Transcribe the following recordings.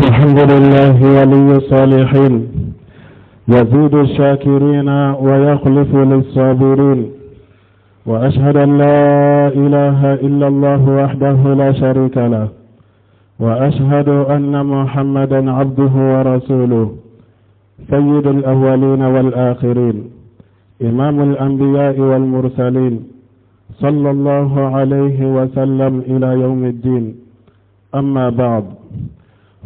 الحمد لله ولي الصالحين يزيد الشاكرين ويخلف للصابرين وأشهد أن لا إله إلا الله وحده لا شريك له وأشهد أن محمدا عبده ورسوله سيد الأولين والآخرين إمام الأنبياء والمرسلين صلى الله عليه وسلم إلى يوم الدين أما بعد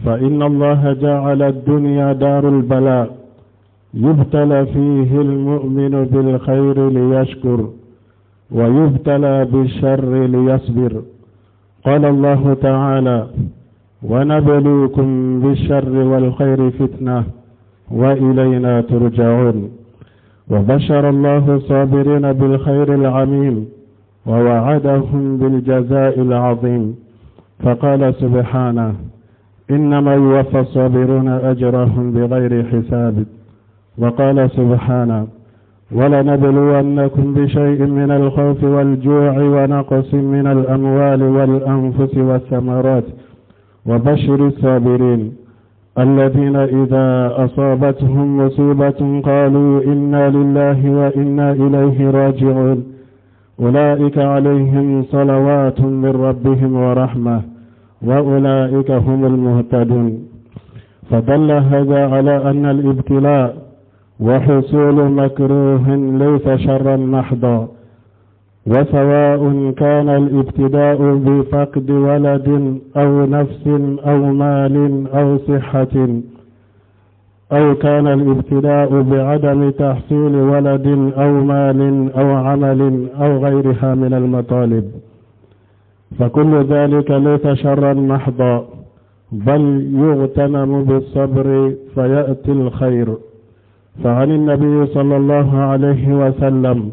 فإن الله جعل الدنيا دار البلاء يبتلى فيه المؤمن بالخير ليشكر ويبتلى بالشر ليصبر قال الله تعالى ونبلوكم بالشر والخير فتنة وإلينا ترجعون وبشر الله الصابرين بالخير العميم ووعدهم بالجزاء العظيم فقال سبحانه إنما يوفى الصابرون أجرهم بغير حساب وقال سبحانه ولنبلونكم بشيء من الخوف والجوع ونقص من الأموال والأنفس والثمرات وبشر الصابرين الذين إذا أصابتهم مصيبة قالوا إنا لله وإنا إليه راجعون أولئك عليهم صلوات من ربهم ورحمة وأولئك هم المهتدون فدل هذا على أن الابتلاء وحصول مكروه ليس شرا محضا وسواء كان الابتداء بفقد ولد أو نفس أو مال أو صحة أو كان الابتلاء بعدم تحصيل ولد أو مال أو عمل أو غيرها من المطالب فكل ذلك ليس شرا محضا بل يغتنم بالصبر فيأتي الخير فعن النبي صلى الله عليه وسلم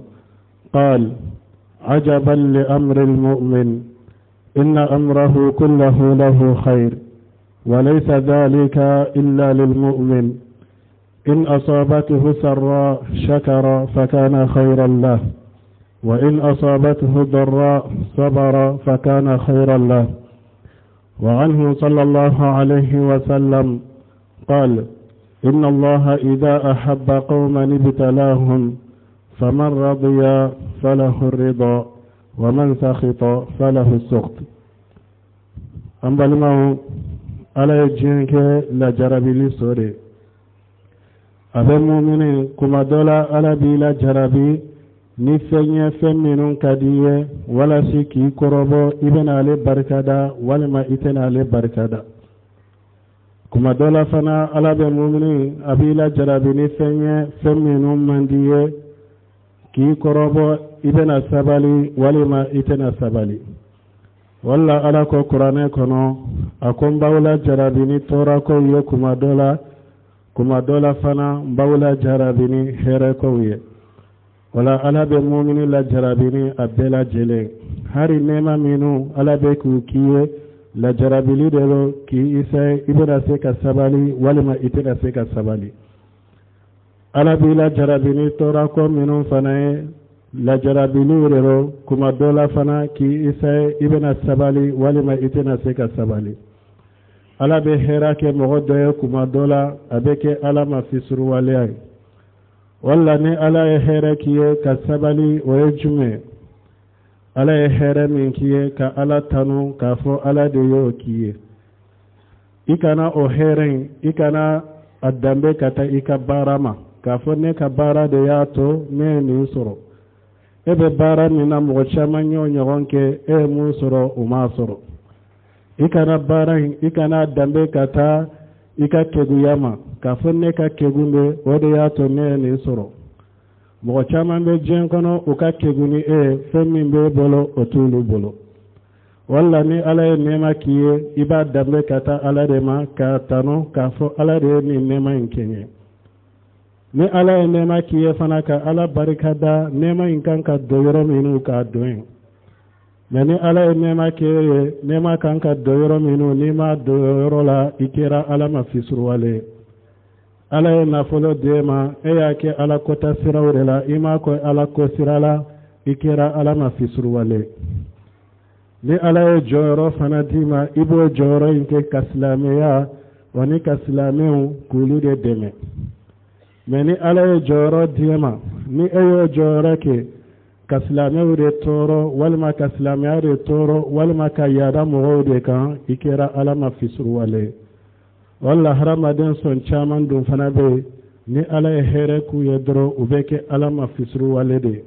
قال عجبا لأمر المؤمن إن أمره كله له خير وليس ذلك إلا للمؤمن إن أصابته سراء شكر فكان خيرا له وإن أصابته ضراء صبر فكان خيرا له وعنه صلى الله عليه وسلم قال إن الله إذا أحب قوما ابتلاهم فمن رضي فله الرضا ومن سخط فله السخط an balimaw ala ye diɲɛ kɛ lajarabili so de a bɛ mumini kuma dɔ la ala b'i lajarabi ni fɛn ye fɛn minnu ka di i ye walasi k'i kɔrɔbɔ i bɛna ale barikada walima i tɛna ale barikada kuma dɔ la fana ala bɛ mumini a b'i lajarabi ni fɛn ye fɛn minnu man di i ye k'i kɔrɔbɔ i bɛna sabali walima i tɛna sabali wala ala ko kuranɛ kɔnɔ a ko n b'aw lajarabi ni tɔɔrɔkow ye kuma dɔ la kuma dɔ la fana n b'aw lajarabi ni hɛrɛkow ye wala ala bɛ mumini lajarabi ni a bɛɛ lajɛlen hari nɛɛma minnu ala bɛ k'u k'i ye lajarabili de don k'i isaye i bɛna se ka sabali walima i tɛna se ka sabali ala b'i lajarabi ni tɔɔrɔko minnu fana ye lajarabiliw de don kuma dɔ la fana k'i isaye i bɛna sabali walima i tɛna se ka sabali ala bɛ hɛrɛ kɛ mɔgɔ dɔ ye kuma dɔ la a bɛ kɛ ala ma fisuruwaleya ye wala ni ala ye hɛrɛ k'i ye ka sabali o ye jumɛn ala ye hɛrɛ min k'i ye ka ala tanu k'a fɔ ala de y'o k'i ye i kana o hɛrɛ in i kana a danbe ka taa i ka baara ma k'a fɔ ne ka baara de y'a to ne ye nin sɔrɔ e bɛ baara min na mɔgɔ caman y'o ɲɔgɔn kɛ e ye mun sɔrɔ u m'a sɔrɔ i kana baara in i kana danbe ka taa i ka keguya ma k'a fɔ ne ka kegun de o de y'a to ne ye nin sɔrɔ mɔgɔ caman bɛ diɲɛ kɔnɔ u ka kegun ni e ye fɛn min b'e bolo o t'olu bolo wala ni ala ye nɛɛma k'i ye i b'a danbe ka taa ala de ma k'a tanu k'a fɔ ala de ye nin nɛɛma in kɛ n ye ni ala ye nɛɛma k'i ye fana ka ala barika da nɛɛma in kan ka don yɔrɔ minnu k'a don yen mɛ ni ala ye nɛɛma k'e ye nɛɛma kan ka don yɔrɔ minnu n'i m'a don yɔrɔ la i kɛra ala ma fisuruwale ye ala ye nafolo d'e ma e y'a kɛ ala kota siraw de la i m'a kɛ ala ko sira la i kɛra ala ma fisuruwale ni ala ye jɔyɔrɔ fana d'i ma i b'o jɔyɔrɔ in kɛ ka silamɛya wa ni ka silamɛw k'olu de dɛmɛ. Mɛ ni Ala ye jɔyɔrɔ di e ma, ni e y'o jɔyɔrɔ kɛ ka silamɛw de tɔɔrɔ walima ka silamɛya de tɔɔrɔ walima ka yaada mɔgɔw de kan, i kɛra Ala ma fisuruwale ye. Wala hadamaden sɔn caman dun fana bɛ yen, ni Ala ye hɛrɛ k'u ye dɔrɔn, u bɛ kɛ Ala ma fisuruwale de ye.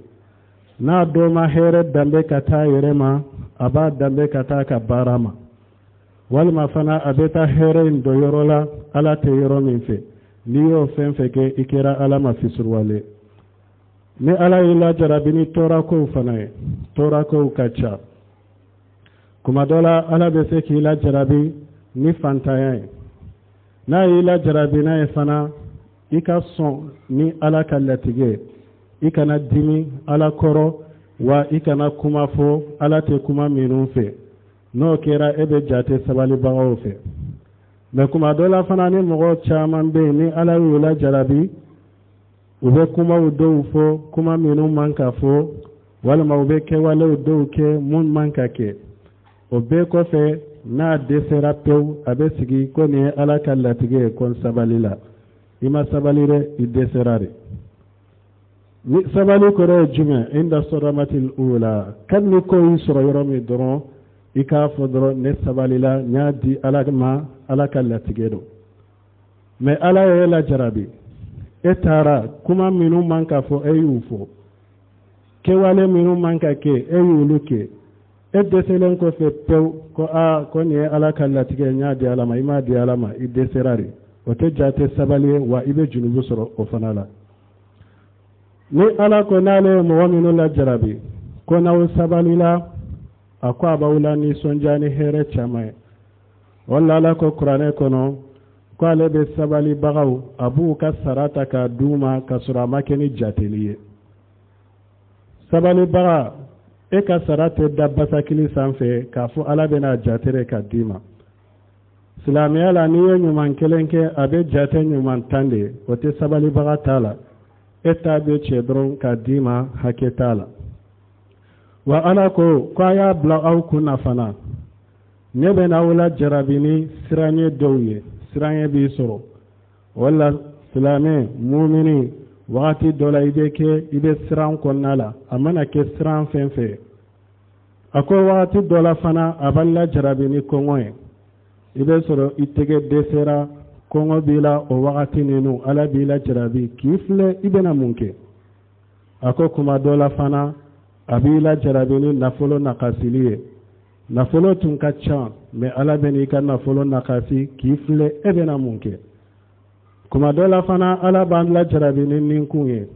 N'a dɔ ma hɛrɛ danbe ka taa yɛrɛ ma, a b'a danbe ka taa ka baara ma, walima fana a bɛ taa hɛrɛ in don yɔrɔ la Ala tɛ yɔrɔ min fɛ. N'i y'o fɛn fɛn kɛ, i kɛra Ala ma fisuruwale. Ni Ala y'i lajarabi ni tɔɔrɔkow fana ye, tɔɔrɔkow ka ca. Kuma dɔ la, Ala bɛ se k'i lajarabi ni fantanya ye. N'a y'i lajarabi n'a ye fana, i ka sɔn ni Ala ka latigɛ, i kana dimi Ala kɔrɔ, wa i kana kuma fɔ Ala tɛ kuma minnu fɛ. N'o kɛra, e bɛ jate sabalibagaw fɛ. Mɛ kuma dɔ la fana, ni mɔgɔ caman bɛ yen, ni Ala y'u lajarabi, u bɛ kumaw dɔw fɔ, kuma minnu man ka fɔ, walima u bɛ kɛwalew dɔw kɛ mun man ka kɛ. O bɛɛ kɔfɛ, n'a dɛsɛra pewu, a bɛ sigi ko nin ye Ala ka latigɛ ye, ko n sabali la. I ma sabali dɛ, i dɛsɛra de. Ni sabali kɔrɔ ye jumɛn? Inda sɔdamatil ula, kabini ko y'i sɔrɔ yɔrɔ min dɔrɔn, i k'a fɔ dɔrɔn ne sabalila, n y'a di Ala ma, Ala ka latigɛ don. Mɛ Ala y'e lajarabi, e taara kuma minnu man ka fɔ, e y'u fɔ, kɛwale minnu man ka kɛ, e y'olu kɛ. E dɛsɛlen kɔfɛ pewu ko aa, ko nin ye Ala ka latigɛ, n y'a di Ala ma. I m'a di Ala ma, i dɛsɛra de. O tɛ jate sabali ye, wa i bɛ junubu sɔrɔ o fana la. Ni Ala ko n'ale ye mɔgɔ minnu lajarabi, ko n'aw sabalila, a ko a b'aw la nisɔndiya ni hɛrɛ caman ye. O la, Ala ko kuranɛ kɔnɔ ko ale bɛ sabalibagaw, a b'u ka sara ta k'a d'u ma ka sɔrɔ a ma kɛ ni jateli ye. Sabalibaga, e ka sara tɛ da basakili sanfɛ k'a fɔ Ala bɛna jate ka d'i ma. Silamɛya la, n'i ye ɲuman kelen kɛ, a bɛ jate ɲuman 10 de ye. O tɛ sabalibaga t'a la. E ta bɛ cɛ dɔrɔn k'a d'i ma, hakɛ t'a la. Wa Ala ko ko a y'a bila aw kun na fana, ne bɛ n'aw la jarabi ni siranɲɛ dɔw ye. Siranɲɛ b'i sɔrɔ. O la, silamɛ mumini, wagati dɔ la, i bɛ kɛ i bɛ siran kɔnɔna la, a mana kɛ siran fɛn fɛn. A ko wagati dɔ la fana, a b'a lajarabi ni kɔngɔ ye. I bɛ sɔrɔ i tɛgɛ dɛsɛra, kɔngɔ b'i la. O wagati ninnu, Ala b'i lajarabi k'i filɛ, i bɛna mun kɛ? A ko kuma dɔ la fana, a b'i lajarabi ni nafolo nakasili ye. Nafolo tun ka ca, mɛ Ala bɛ n'i ka nafolo nakasi k'i filɛ, e bɛna mun kɛ? Kuma dɔ la fana, Ala b'an lajarabi ni ninkun ye.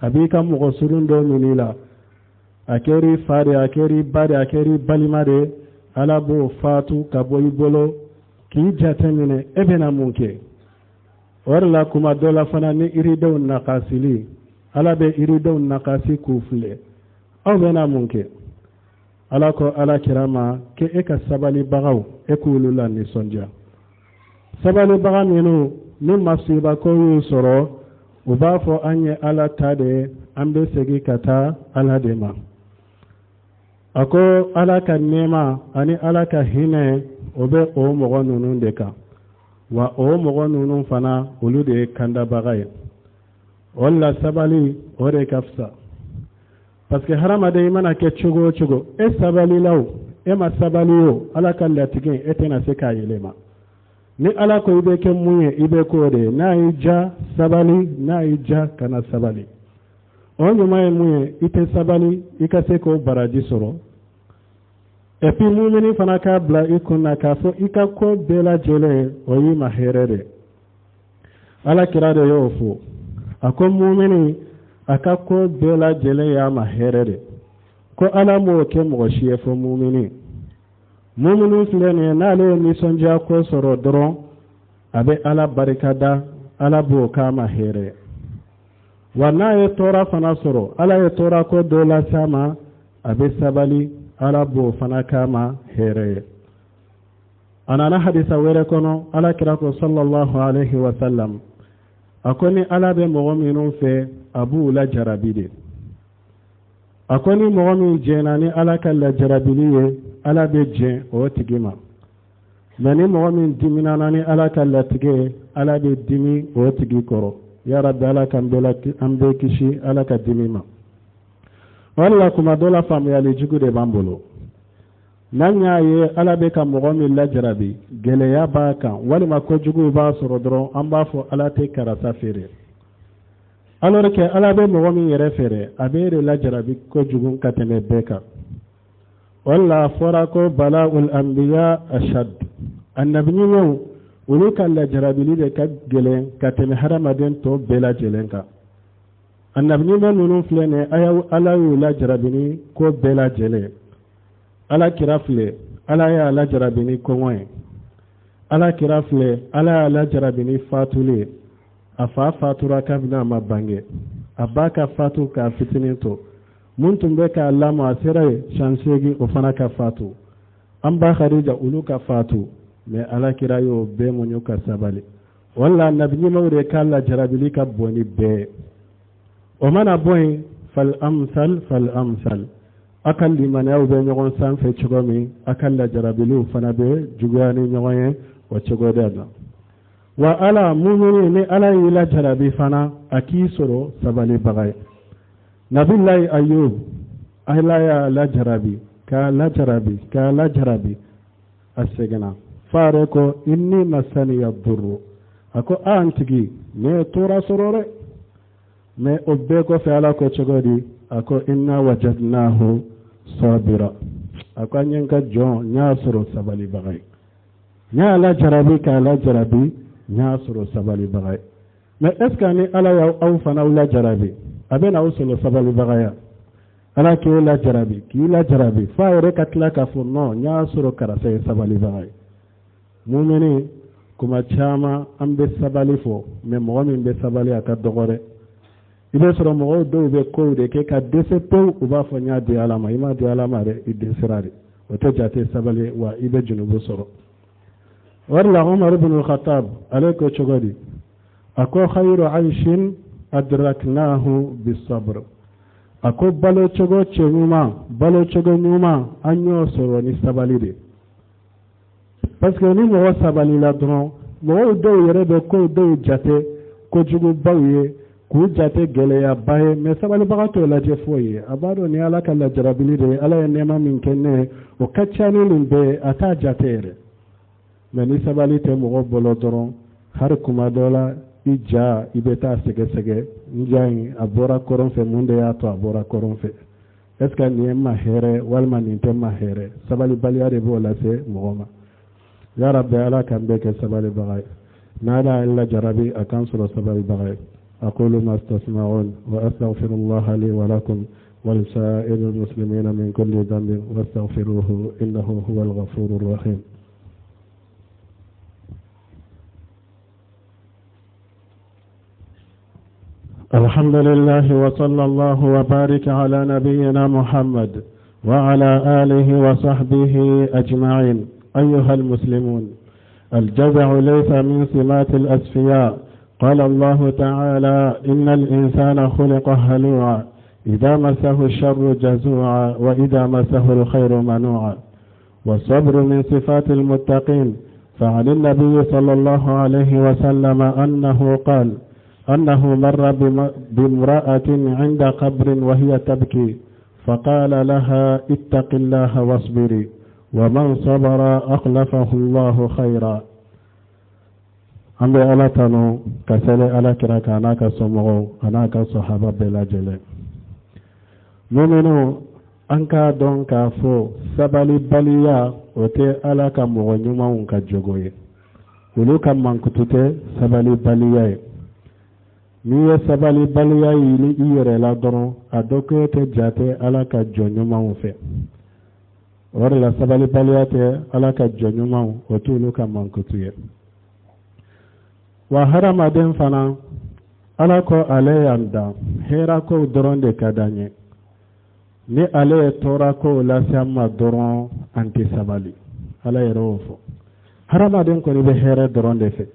A b'i ka mɔgɔ surun dɔ minɛ i la, a kɛra i fa de, a kɛra i ba de, a kɛra i balima de, Ala b'o fatu ka bɔ i bolo k'i jate minɛ, e bɛna mun kɛ? O de la, kuma dɔ la fana, ni iridenw nakasili, Ala bɛ iridenw nakasi k'u filɛ, aw bɛna mun kɛ? Ala ko Ala kira ma k'e e ka sabalibagaw, e k'olu la nisɔndiya. Sabalibaga minnu ni masibako y'u sɔrɔ, u b'a fɔ an ye Ala ta de ye, an bɛ segin ka taa Ala de ma. A ko Ala ka nɛɛma ani Ala ka hinɛ, o bɛ o mɔgɔ ninnu de kan, wa o mɔgɔ ninnu fana, olu de ye kandabaga ye. O la, sabali, o de ka fisa, parce que hadamaden, i mana kɛ cogo o cogo, e sabalila o, e ma sabali o, Ala ka latigɛ, e tɛna se k'a yɛlɛma. Ni Ala ko i bɛ kɛ mun ye, i bɛ k'o de ye. N'a y'i ja, sabali. N'a y'i ja, kana sabali. O ɲuman ye mun ye? I tɛ sabali, i ka se k'o baraji sɔrɔ. Et puis mumini fana k'a bila i kun na k'a fɔ i ka ko bɛɛ lajɛlen, o y'i ma hɛrɛ de. Ala kira de y'o fɔ. A ko mumini, a ka ko bɛɛ lajɛlen y'a ma hɛrɛ de. Ko Ala m'o kɛ mɔgɔ si ye fɔ mumini. Mumini filɛ nin ye, n'ale ye nisɔndiya ko sɔrɔ dɔrɔn, a bɛ Ala barikada, Ala b'o k'a ma hɛrɛ. Wa n'a ye tɔɔrɔ fana sɔrɔ, Ala ye tɔɔrɔ ko dɔ lase a ma, a bɛ sabali, Ala b'o fana k'a ma hɛrɛ ye. A nana hadisa wɛrɛ kɔnɔ, Ala kira ko sallallahu alaihi wa sallam, a ko ni Ala bɛ mɔgɔ minnu fɛ, a b'u lajarabi de. A ko ni mɔgɔ min jɛnna ni Ala ka lajarabili ye, Ala bɛ jɛn o tigi ma. Mɛ ni mɔgɔ min dimina na ni Ala ka latigɛ ye, Ala bɛ dimi o tigi kɔrɔ. Ya Rabbi, Ala k'an bɛɛ kisi Ala ka dimi ma. O de la kuma dɔ la faamuyali jugu de b'an bolo. N'an y'a ye Ala bɛ ka mɔgɔ min lajarabi, gɛlɛya b'a kan walima kojuguw b'a sɔrɔ dɔrɔn, an b'a fɔ Ala tɛ karisa fɛ dɛ. Alors que Ala bɛ mɔgɔ min yɛrɛ fɛ dɛ, a b'e de lajarabi kojugu ka tɛmɛ bɛɛ kan. O de la a fɔra ko bala'ul anbiya ashad. Annabi ɲumanw, olu ka lajarabili de ka gɛlɛn ka tɛmɛ hadamaden tɔ bɛɛ lajɛlen kan. Annabi ɲuman ninnu filɛ nin ye, Ala y'u lajarabi ni ko bɛɛ lajɛlen. Ala kira filɛ, Ala y'a lajarabi ni kɔngɔ ye. Ala kira filɛ, Ala y'a lajarabi ni fatuli ye. A fa fatura kabini a ma bange. A ba ka fatu k'a fitinin to. Mun tun bɛ k'a lamɔ, a sera yen san 8, o fana ka fatu. An ba Khadija, olu ka fatu. Mais Ala kira y'o bɛɛ muɲu ka sabali. O la nabi ɲumanw de ka lajarabili ka bon ni bɛɛ ye. O mana bɔ yen, fal amsal fal amsal, a ka limaniyaw bɛ ɲɔgɔn sanfɛ cogo min, a ka lajarabiliw fana bɛ juguya ni ɲɔgɔn ye o cogo de la. Wa Ala mumini, ni Ala y'i lajarabi fana, a k'i sɔrɔ sabalibaga ye. Nabilayi Ayub, Ala y'a lajarabi k'a lajarabi k'a lajarabi, a seginna f'a yɛrɛ ko inni masaniya durru. A ko a n tigi, ne ye tɔɔrɔ sɔrɔ dɛ. Mais o bɛɛ kɔfɛ, Ala ko cogo di? A ko inna wajadnahu sabira. A ko an ye n ka jɔn, n y'a sɔrɔ sabalibaga ye. N y'a lajarabi k'a lajarabi, n y'a sɔrɔ sabalibaga ye. Mais est ce que ni Ala y'aw fana lajarabi, a bɛ n'aw sɔrɔ sabalibagaya? Ala k'e lajarabi k'i lajarabi f'a yɛrɛ ka tila k'a fɔ non, n y'a sɔrɔ karisa ye sabalibaga ye. Mumini, kuma caman an bɛ sabali fɔ, mais mɔgɔ min bɛ sabali, a ka dɔgɔ dɛ. I bɛ sɔrɔ mɔgɔw dɔw bɛ kow de kɛ ka dɛsɛ pewu, u b'a fɔ n y'a di Ala ma. I m'a di Ala ma dɛ, i dɛsɛra de. O tɛ jate sabali, wa i bɛ junubu sɔrɔ. O de la Umar ibn Khattab, ale ko cogo di? A ko khayru aishin adraknahu bisabr. A ko balo cogo cɛ ɲuman, balo cogo ɲuman, an y'o sɔrɔ ni sabali de. Parce que ni mɔgɔ sabalila dɔrɔn, mɔgɔw dɔw yɛrɛ bɛ kow dɔw jate kojugubaw ye, k'u jate gɛlɛyaba ye, mais sabalibaga t'o lajɛ foyi ye. A b'a dɔn ni Ala ka lajarabili de ye, Ala ye nɛɛma min kɛ ne ye, o ka ca ni nin bɛɛ ye, a t'a jate yɛrɛ. Mais ni sabali tɛ mɔgɔ bolo dɔrɔn, hali kuma dɔ la i ja, i bɛ taa sɛgɛsɛgɛ n ja in, a bɔra kɔrɔn fɛ, mun de y'a to a bɔra kɔrɔn fɛ? Est ce que nin ye n ma hɛrɛ walima nin tɛ n ma hɛrɛ? Sabalibaliya de b'o lase mɔgɔ ma. Ya Rabbi, Ala k'an bɛɛ kɛ sabalibaga ye. N'Ala ye lajarabi, a k'an sɔrɔ sabalibaga ye. أقول ما تسمعون وأستغفر الله لي ولكم ولسائر المسلمين من كل ذنب، واستغفروه إنه هو الغفور الرحيم. الحمد لله وصلى الله وبارك على نبينا محمد وعلى آله وصحبه أجمعين. أيها المسلمون، الجزع ليس من سمات الأسفياء. قال الله تعالى: إن الإنسان خلق هلوعا، إذا مسه الشر جزوعا، وإذا مسه الخير منوعا. والصبر من صفات المتقين. فعن النبي صلى الله عليه وسلم أنه قال أنه مر بامرأة عند قبر وهي تبكي، فقال لها: اتق الله واصبري، ومن صبر أخلفه الله خيرا. An bɛ Ala tanu ka sɛbɛ Ala kira kan, a n'a ka somɔgɔw, a n'a ka sahaba bɛɛ lajɛlen. Muminu, an k'a dɔn k'a fɔ sabalibaliya, o tɛ Ala ka mɔgɔ ɲumanw ka jogo ye. Olu ka mankutu tɛ sabalibaliya ye. N'i ye sabalibaliya yili i yɛrɛ la dɔrɔn, a dɔ ko e tɛ jate Ala ka jɔn ɲumanw fɛ. O de la sabalibaliya tɛ Ala ka jɔn ɲumanw, o t'olu ka mankutu ye. Wa hadamaden fana, Ala ko ale y'an dan, hɛrɛ kow dɔrɔn de ka d'an ye. Ni ale ye tɔɔrɔ kow lase an ma dɔrɔn, an tɛ sabali. Ala yɛrɛ y'o fɔ. Hadamaden kɔni bɛ hɛrɛ dɔrɔn de fɛ.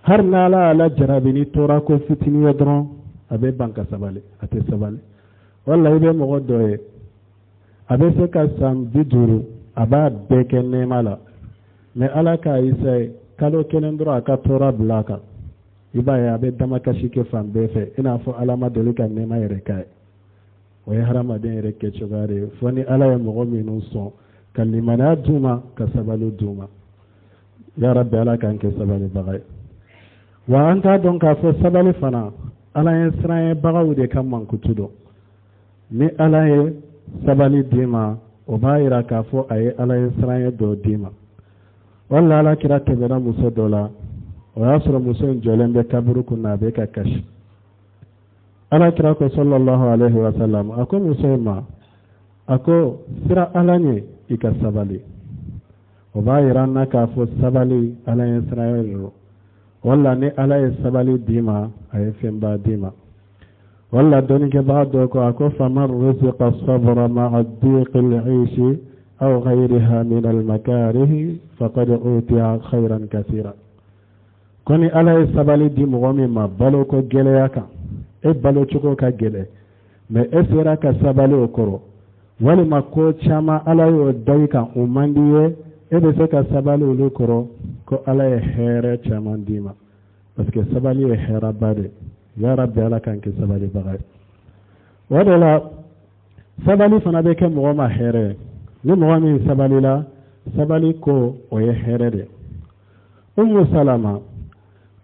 Hali n'Ala y'a lajarabi ni tɔɔrɔ ko fitinin ye dɔrɔn, a bɛ ban ka sabali, a tɛ sabali. Wala i bɛ mɔgɔ dɔ ye, a bɛ se ka san 50, a b'a bɛɛ kɛ nɛɛma la. Mais Ala k'a essayer kalo kelen dɔrɔn a ka tɔɔrɔ bila a kan, i b'a ye a bɛ damakasi kɛ fan bɛɛ fɛ, i n'a fɔ Ala ma deli ka nɛɛma yɛrɛ k'a ye. O ye hadamaden yɛrɛ kɛcogoya de ye, fo ni Ala ye mɔgɔ minnu sɔn ka limaniya d'u ma, ka sabali d'u ma. Ya Rabbi, Ala k'an kɛ sabalibaga ye. Wa an k'a dɔn k'a fɔ sabali fana, Ala ye siranyɛbagaw de ka mankutu dɔn. Ni Ala ye sabali d'i ma, o b'a yira k'a fɔ a ye Ala ye siranyɛ dɔ d'i ma. Wala Ala kira tɛmɛna muso dɔ la, o y'a sɔrɔ muso in jɔlen bɛ kaburu kun na, a bɛ ka kasi. Ala kira ko sallallahu alaihi wa sallam, a ko muso in ma, a ko siran Ala ɲɛ, i ka sabali. O b'a yira an na k'a fɔ sabali Ala ye siranyɛ de don. Wala ni Ala ye sabali d'i ma, a ye fɛnba d'i ma. Wala dɔnnikɛbaga dɔ ko, a ko faman ruziqa sabra ma'a diqi al-ishi aw ghayriha min al-makarihi faqad utiya khayran kathira. Ko ni Ala ye sabali di mɔgɔ min ma baloko gɛlɛya kan, e balo cogo ka gɛlɛ, mais e sera ka sabali o kɔrɔ, walima ko caman Ala y'o da i kan, o man di ye, e bɛ se ka sabali olu kɔrɔ, ko Ala ye hɛrɛ caman d'i ma, parce que sabali ye hɛrɛba de. Ya Rabbi, Ala k'an kɛ sabalibaga ye. O de la sabali fana bɛ kɛ mɔgɔ ma hɛrɛ ye. Ni mɔgɔ min sabalila, sabali ko o ye hɛrɛ de. Umu Salama,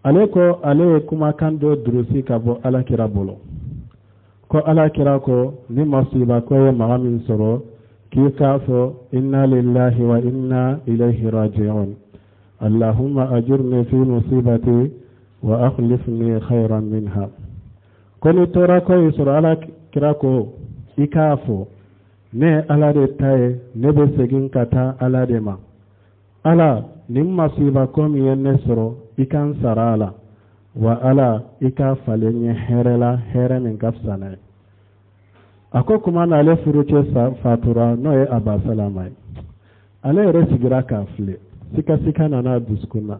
ale ko ale ye kumakan dɔ durusi ka bɔ Ala kira bolo, ko Ala kira ko ni masiba ko ye maga min sɔrɔ, k'i k'a fɔ inna lillahi wa inna ilayhi raji'un, allahumma ajurni fi musibati wa akhlifni khayran minha. Ko ni tɔɔrɔ ko y'i sɔrɔ, Ala kira ko i k'a fɔ ne ye Ala de ta ye, ne bɛ segin ka taa Ala de ma. Ala, nin masiba ko min ye ne sɔrɔ, i ka n sara a la, wa Ala, i k'a falen n ye hɛrɛ la, hɛrɛ min ka fisa n'a ye. A ko kuma na ale furucɛ fatura, n'o ye Aba Salama ye, ale yɛrɛ sigira k'a filɛ, sikasika nana a dusukun na,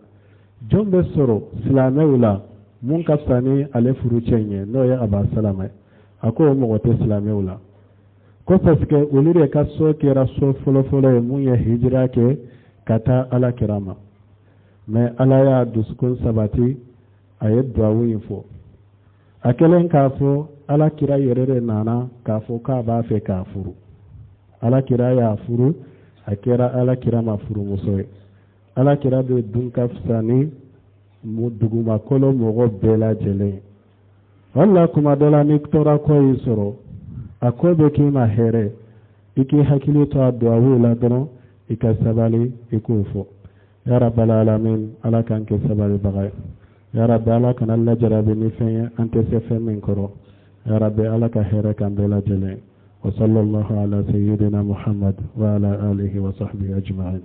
jɔn bɛ sɔrɔ silamɛw la mun ka fisa ni ale furucɛ in ye, n'o ye Aba Salama ye? A ko o mɔgɔ tɛ silamɛw la, ko parce que olu de ka so kɛra so fɔlɔfɔlɔ ye mun ye hijira kɛ ka taa Ala kira ma. Mais Ala y'a dusukun sabati, a ye duwawu in fɔ. A kɛlen k'a fɔ, Ala kira yɛrɛ de nana k'a fɔ k'a b'a fɛ k'a furu. Ala kira y'a furu, a kɛra Ala kira ma furumuso ye. Ala kira de dun ka fisa ni dugumakolo mɔgɔ bɛɛ lajɛlen ye. Wala kuma dɔ la, ni tɔɔrɔ ko y'i sɔrɔ, a ko bɛ k'i ma hɛrɛ, i k'i hakili to a duwawu la dɔrɔn, i ka sabali, i k'o fɔ. Ya rabbal alamin, Ala k'an kɛ sabalibaga ye. Ya Rabbi, Ala kana lajarabi ni fɛn ye an tɛ se fɛn min kɔrɔ. Ya Rabbi, Ala ka hɛrɛ k'an bɛɛ lajɛlen. Wa sallallahu ala sayyidina Muhammad wa ala alihi wa sahbihi ajma'in.